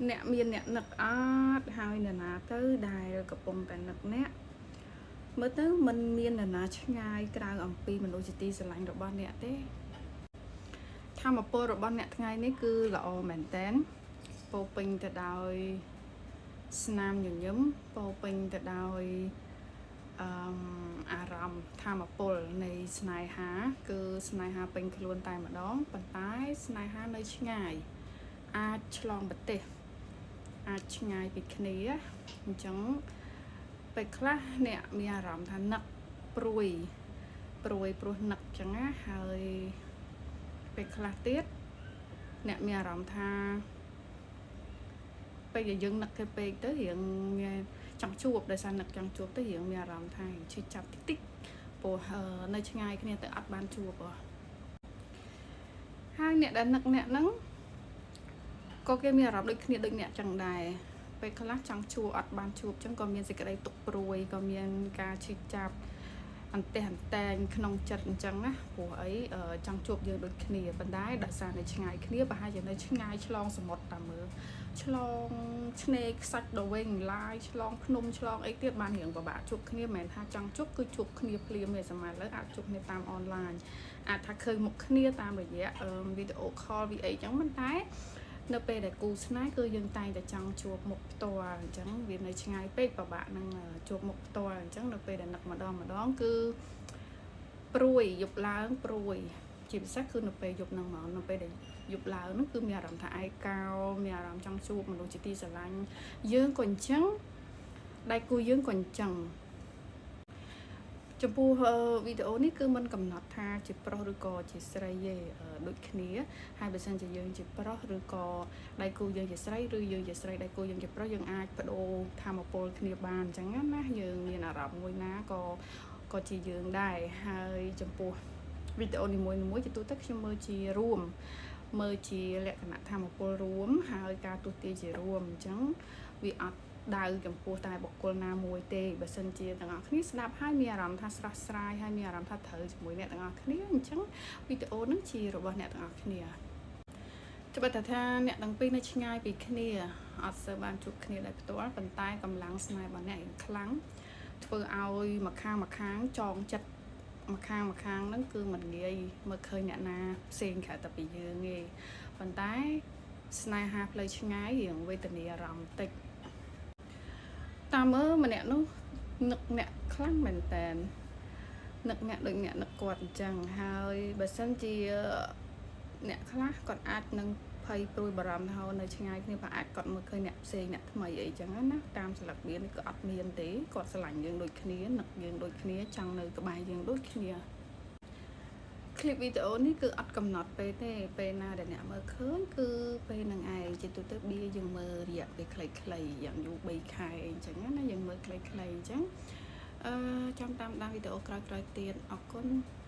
អ្នកមានអ្នកនឹកអត់ហើយនរណាទៅដែលកំពុងតែនឹកអ្នកមើលទៅមិនមាននរណាឆ្ងាយក្រៅអំពីមនុស្សជាទីស្រឡាញ់របស់អ្នកទេធម្មពលរបស់អ្នកថ្ងៃនេះគឺល្អមែនតែនពោពេញទៅដោយស្នាមញញឹមពោពេញទៅដោយអឺអារម្មណ៍ធម្មពលនៃស្នេហា គឺស្នេហាពេញខ្លួនតែម្ដងប៉ុន្តែស្នេហានៅឆ្ងាយអាចឆ្លងប្រទេសអាចឆ្ងាយពីគ្នាអញ្ចឹងពេលខ្លះអ្នកមានអារម្មណ៍ថានឹកព្រួយព្រួយព្រោះនឹកអញ្ចឹងណាហើយពេលខ្លះទៀតអ្នកមានអារម្មណ៍ថាពេលដែលយើងនឹកគេពេកទៅរៀងមានចង់ជួបដោយសារនឹកចង់ជួបទៅរៀងមានអារម្មណ៍ថាឈឺចាប់តិចតិចព្រោះនៅឆ្ងាយគ្នាទៅអត់បានជួបហ៎ហើយអ្នកដែលនឹកអ្នកហ្នឹងក៏គេមានអារម្មណ៍ដូចគ្នាដូចអ្នកចឹងដែរពេលខ្លះចង់ជួបអត់បានជួបចឹងក៏មានសេចក្តីទុក្ខព្រួយក៏មានការឈឺចាប់អន្ទះអន្តែងក្នុងចិត្តអញ្ចឹងណាព្រោះអីចង់ជួបយើងដូចគ្នាប៉ុន្តែដោយសារនៅឆ្ងាយគ្នាប្រហែលជានៅឆ្ងាយឆ្លងសមុទ្រតាមមើលឆ្លងឆ្នេរខ្សាច់ដល់វិញឡាយឆ្លងភ្នំឆ្លងអីទៀតបានរៀងពិបាកជួបគ្នាមិនមែនថាចង់ជួបគឺជួបគ្នាភ្លាមទេសម័យឥឡូវអាចជួបគ្នាតាមអនឡាញអាចថាឃើញមុខគ្នាតាមរយៈវីដេអូ call វីអីចឹងប៉ុន្តែនៅពេលដែលគូស្នេហ៍គឺយើងតែងតែចង់ជួបមុខផ្ទាល់អញ្ចឹងវានៅឆ្ងាយពេកពិបាកនឹងជួបមុខផ្ទាល់អញ្ចឹងនៅពេលដែលនឹកម្ដងម្ដងគឺព្រួយយប់ឡើងព្រួយជាពិសេសគឺនៅពេលយប់ហ្នឹងហ្មងនៅពេលដែលយប់ឡើងហ្នឹងគឺមានអារម្មណ៍ថាឯកោមានអារម្មណ៍ចង់ជួបមនុស្សជាទីស្រឡាញ់យើងក៏អញ្ចឹងដៃគូយើងក៏អញ្ចឹងចំពោះវីដេអូនេះគឺមិនកំណត់ថាជាប្រុសឬក៏ជាស្រីទេដូចគ្នាហើយបើសិនជាយើងជាប្រុសឬក៏ដៃគូយើងជាស្រីឬយើងជាស្រីដៃគូយើងជាប្រុសយើងអាចបដូរធម្មពលគ្នាបានអញ្ចឹងណាយើងមានអារម្មណ៍មួយណាក៏ក៏ជាយើងដែរហើយចំពោះវីដេអូនីមួយៗជាទូទៅខ្ញុំមើលជារួមមើលជាលក្ខណៈធម្មពលរួមហើយការទស្សទាយជារួមអញ្ចឹងវាអត់ដៅចំពោះតែបុគ្គលណាមួយទេបើសិនជាទាំងអស់គ្នាស្ដាប់ហើយមានអារម្មណ៍ថាស្រស់ស្រាយហើយមានអារម្មណ៍ថាត្រូវជាមួយអ្នកទាំងអស់គ្នាអញ្ចឹងវីដេអូហ្នឹងជារបស់អ្នកទាំងអស់គ្នាច្បាស់តែថាអ្នកទាំងពីរនៅឆ្ងាយពីគ្នាអត់សូវបានជួបគ្នាដោយផ្ទាល់ប៉ុន្តែកម្លាំងស្នេហ៍របស់អ្នកយ៉ាងខ្លាំងធ្វើឲ្យម្ខាងម្ខាងចងចិត្តម្ខាងម្ខាងហ្នឹងគឺមិនងាយមើលឃើញអ្នកណាផ្សេងក្រៅតែពីយើងទេប៉ុន្តែស្នេហាផ្លូវឆ្ងាយរៀងវេទនាអារម្មណ៍តិចតាមមើលម្នាក់នោះនឹកអ្នកខ្លាំងមែនតើនឹកអ្នកដូចអ្នកនឹកគាត់អញ្ចឹងហើយបើសិនជាអ្នកខ្លះគាត់អាចនឹងភ័យព្រួយបារម្ភថានៅឆ្ងាយគ្នាប្រអាចគាត់មើលឃើញអ្នកផ្សេងអ្នកថ្មីអីចឹងណាតាមស្លឹកបៀនេះក៏អត់មានទេគាត់ស្រឡាញ់យើងដូចគ្នានឹកយើងដូចគ្នាចង់នៅក្បែរយើងដូចគ្នា คลิปវីដេអូនេះគឺអត់កំណត់ពេលទេពេលណាដែលអ្នកមើលឃើញគឺពេលនឹងឯងជាទូទៅបៀយើងមើលរយៈពេលខ្លីៗយ៉ាងយូរ3ខែអញ្ចឹងណាយើងមើលខ្លីៗអញ្ចឹងអឺចាំតាមដានវីដេអូក្រោយៗទៀតអរគុណ។